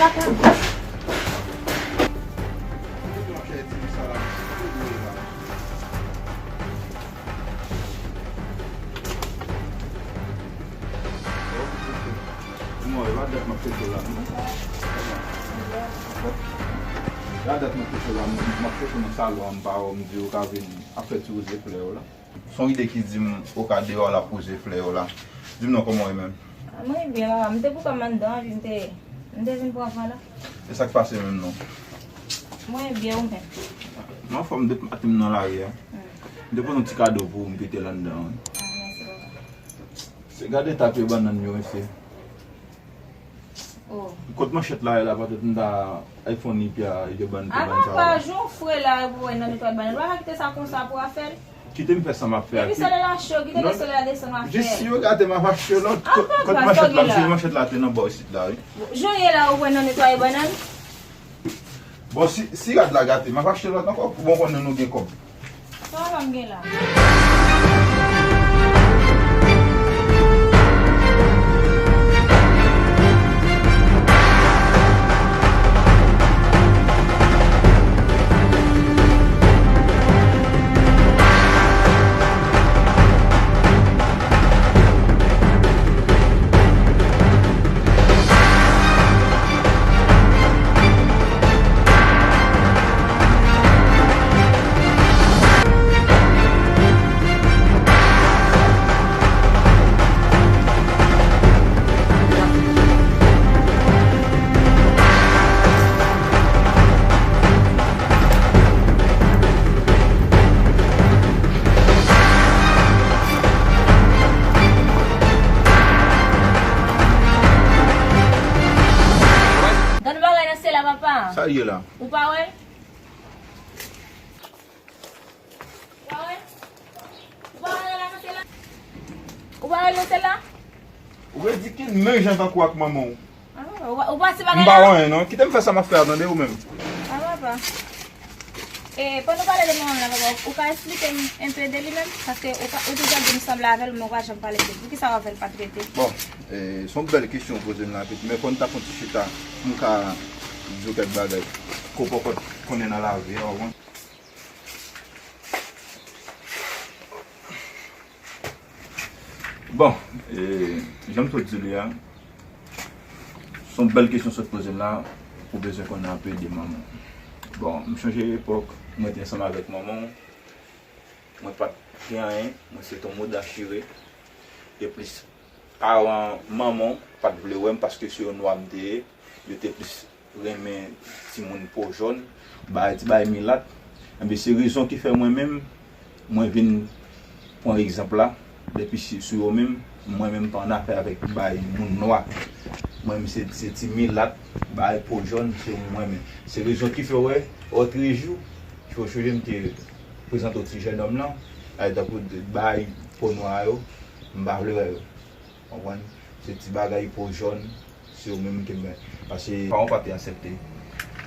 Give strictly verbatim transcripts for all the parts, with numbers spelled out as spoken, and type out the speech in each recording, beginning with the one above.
Mwen, e pa dat m ap chèche w la, non. E pa dat m ap chèche w la, non. M ap chèche w nan salon an, m pa wè w, m di w ka vin ap fè ti woze flè yo la. Se yon ide ki di m ou ka deyò la poze flè yo la. Di m non, kòman w ye menm? Ah, mwen byen, papa. M te pou kòm anndan, epi m te, m te vin pran van la. E sa k pase menm non? Mwen byen, ou menm? Mwen anfòm, m te maten m nan lari a. Hmm. M te poze yon ti kado pou ou, m kite l anndan an. Ah, mèsi, papa. Se gade ta pye bannann yo, mesye. Oh. Kot manchèt la ye la, patèt m ta iPhone li pya, yo bann pye bann sa yo. Ah non, pa jan w fre la, ou wè nan netway bannann. Ou pa ka kite sa konsa pou afè l. Kite m fè sa m ap fè a. Epi solèy la cho, kite lè solèy la desann w a fè. Jis si yo gate m ap achte lòt. Ah, kot manchèt la, m sezi manchèt la te nan bò isit la, wi. Jan w ye la, ou wè nan netwaye bannann? Bon, si, si rad la gate, m ap achte lòt ankò. Bon, konnen nou gen kòb. Sa w ap gen la? Gad bagay nan syèl la, papa. Sa l ye la? Ou pa wè l? Ou pa wè l? Ou pa wè l nan syèl la? Ou pa wè l nan syèl la? Ou ridikil menm jan tankou ak manman w. Ah, ou pa, ou pa se bagay la? M pa wè anyen non. Kite m fè sa m ap fè a, tande ou menm. Ah, papa. E, pandan w pale de manman m la, papa, ou ka eksplike m enpe de li menm? Paske ou pa, ou toujou ap di m sanble avè l, men ou pa janm pale de li. Poukisa w avè l pa t rete? Bon, e, se yon bèl kesyon w poze m la, pitit. Men fò n ta fè yon ti chita pou m ka di w kèk bagay ke w poko konnen nan lavi a, w konprann? Bon, e, jan m sot di li a, se yon bèl kesyon w sot poze m la, ou bezwen konnen anpe de manman w. Bon, m chonje epòk mwen te ansanm avèk manman w, mwen pa t gen anyen, mwen se t yon mouda chire. E plis, paran manman w pa t vle wè m paske se yon nwa m te ye, yo te plis renmen timoun po jòn, bay ti bay milat. Enben, se rezon ki fè mwen menm, mwen vin pran egzanp la, depi si, sou yo menm, mwen menm pa annafè avèk bay moun nwa. Mwen menm se, se ti milat, bay po jòn, se mwen menm. Se rezon ki fè w wè, otrejou, fò sonje m te prezante w ti jennonm lan, ay tankou bay po nwa yo, m pa vle wè yo. Konprann? Se ti bagay po jòn, se yo menm ke m. Paske paran w pa te aksepte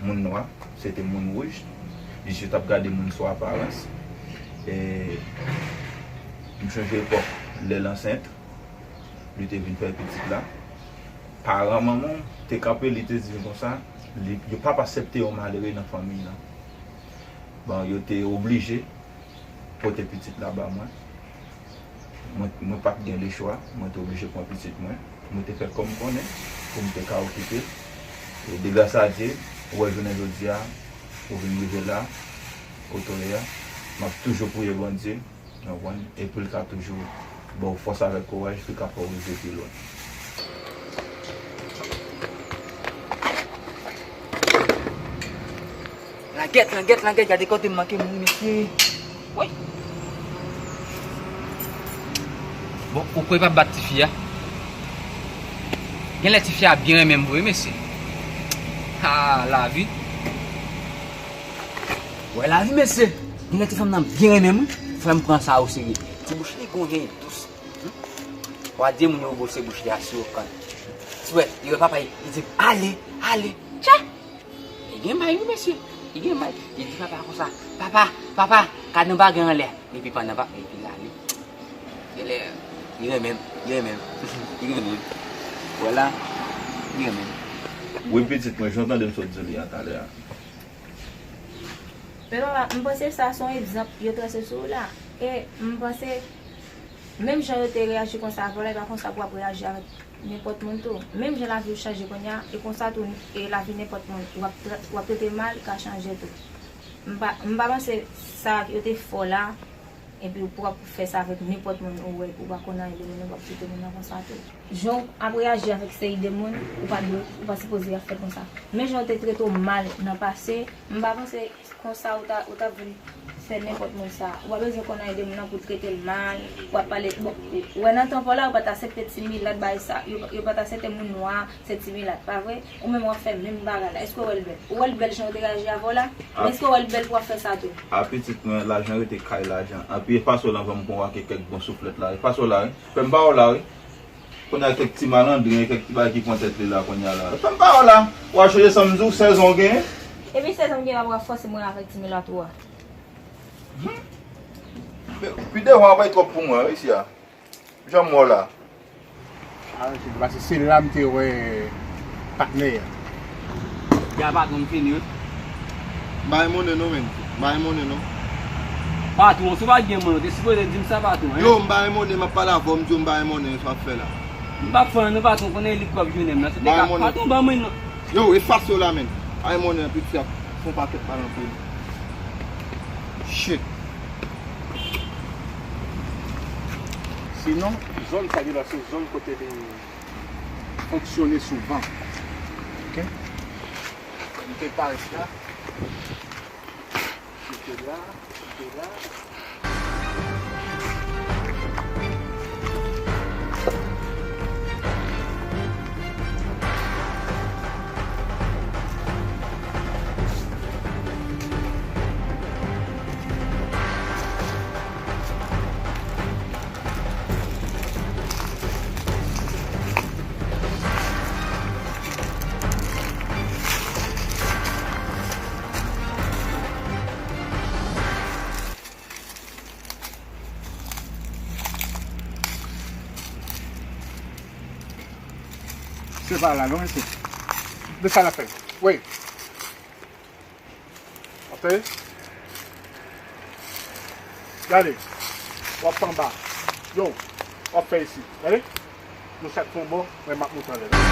moun nwa, se te moun wouj. Jis yo t ap gade moun sou aparans. E m chonje epòk lè l ansent, li te vin fè pitit la. Paran manman w te kanpe, li te di m konsa, li, yo p ap aksepte yon malere nan fanmiy lan. Bon, yo te oblije pote pitit la ba mwen. Mwen, mwen pa t gen lechwa, mwen te oblije pran pitit mwen. Mwen te fè kòm konnen pou m te ka okipe. E de gras a Dye, ou wè jounen jodi a, ou vin rive la, kote w ye a. M ap toujou priye Bondye, w konprann, e pou l ka toujou ba w fòs avèk kouraj, pou l ka fè w rive pi lwen. Langèt, langèt, langèt, gade kote m manke moun, mesye. Woy. Bon, ou kwè pa bat tifi a? Genlè tifi a byen renmen m vre, mesye. Ha, lavi. Wè lavi, mesye. Genlè ti fanm nan byen renmen m wi. Fò m pran sa oserye. Ti bouch li gon jen dous. Wa di moun yo bwose bouch li a sou yo kann. Ti wè, li wè papa, li di, "Ale, ale." Tchè! Li gen may wi, mesye. Li gen may. Li di papa konsa, "Papa, papa, gad yon bagay anlè." Epi pandan pa, epi l ale. Genlè, li renmen m, li renmen m, li renmen m. Vwala, li renmen m. Wi, pitit mwen, jan w tande m sot di w li a talè a. Men papa, m panse sa se yon egzanp yo trase sou ou la. E m panse, menm jan yo te reyaji konsa avè w la, e pa konsa pou w ap reyaji avèk nenpòt moun tou. Menm jan lavi w chanje kounye a, e konsa tou, e lavi nenpòt moun w ap tra-, w ap trete mal ka chanje tou. M pa, m pa panse sa yo te fè w la, epi ou p ap fè sa avèk nenpòt moun ou wè, ou pa konn anyen de moun, ou p ap trete moun nan konsa tou. Jan w ap reyaji avèk seri de moun, ou pa dwe, ou pa sipoze ap fè konsa. Men jan yo te trete w mal nan pase, m pa panse konsa ou ta, ou ta vin fè nenpòt moun sa. Ou pa bezwen konn anyen de moun nan pou trete l mal, w ap pale, bon, ou wè nan tan pa w la, ou pa t aksepte ti milat bagay sa, yo, yo pa t aksepte moun nwa, se ti milat, pa vre? Ou menm w ap fè menm bagay la. Èske w wè l bèl? Ou wè l bèl jan yo te reyaji avè w la? Men èske w wè l bèl pou w ap fè sa tou? A pitit mwen, lajan rete kay lajan. Anpi efase w la, ban m pran w ak kèk bon souflèt la. Efase w la, wi. Fè m pa w la, wi. Kounye a kèk ti malandren, kèk ti bagay ki pran tèt li la, kounye a la. Fè m pa w la. W a chonje sa m di w, sèz an w genyen? Epi sèz an m genyen, w ap fòse mwen avèk ti milat ou a. Pi devan, w ap bay twòp pou mwen, wi, isi a. Jan m wè w la. Aranje li, paske se la m te wè patnè a. Ya patwon m fini wi. M bay monnen non, menn. M bay monnen non. Patwon, si w pa t gen monnen, w te sipoze di m sa, patwon, en? Yo, m bay monnen, m ap pale avè w, m di w m bay monnen, sa w ap fè la? M p ap fè anyen non, patwon, konnen li k w ap jounen m nan. Se te ka, patwon, ban mwen non. Yo, efase w la, menn. Bay monnen, piti ap fè yon pakèt pale anpil. Shit. Sinon, zòn sa genlè se zòn kote li fonksyone souvan. Ok? M te parèt la. M te la, m te la. Se pa la non, mesye. De sa l ap fè. Wi. Ok. Gade. W ap fè anba. Yo. W ap fè isi. Gade. Nou chak fè yon bò, mwen m ap monte anlè la.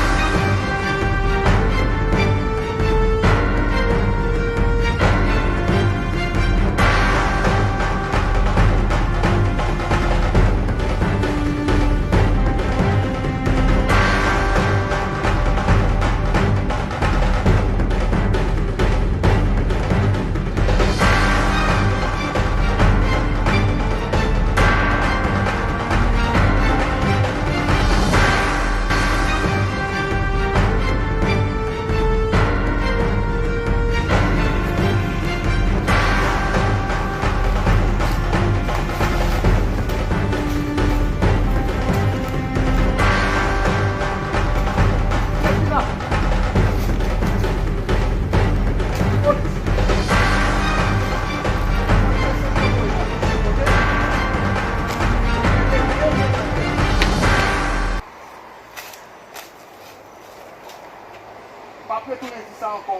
Pa p retounen di sa ankò.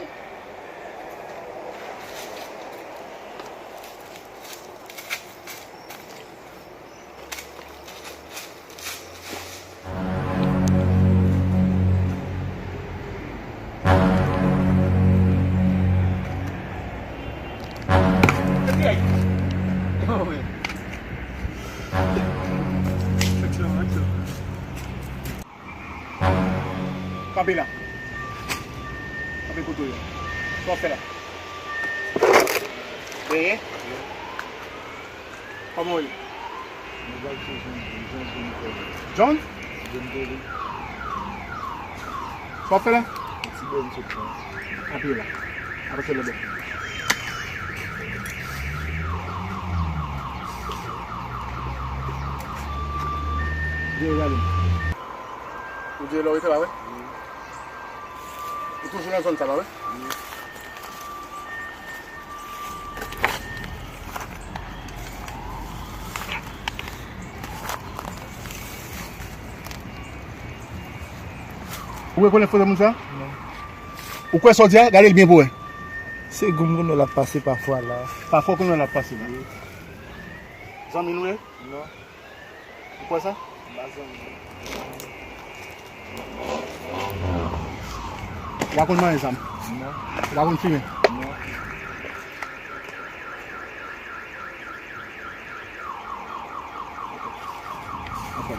Kanpe la. Kanpe kote w ye. Sa w ap fè la? Benyen? Kòman w ye? John? Sa w ap fè la? Kanpe la. Apre se lòt bò. Vire gade m. Ou di lè w rete la, wi? Ou toujou nan zòn sa la, wi? Ou rekonèt foto moun sa? Non. Ou kwè sa w di a? Gade l byen pou wè. Se gou m konn wè l ap pase pafwa la. Pafwa w konn wè l ap pase la. Zanmi l ou ye? Non. Ou kwè sa? M pa zanmi l. Ou pa konn manyen zam? Non. Ou pa konn fimen? Non. Ok.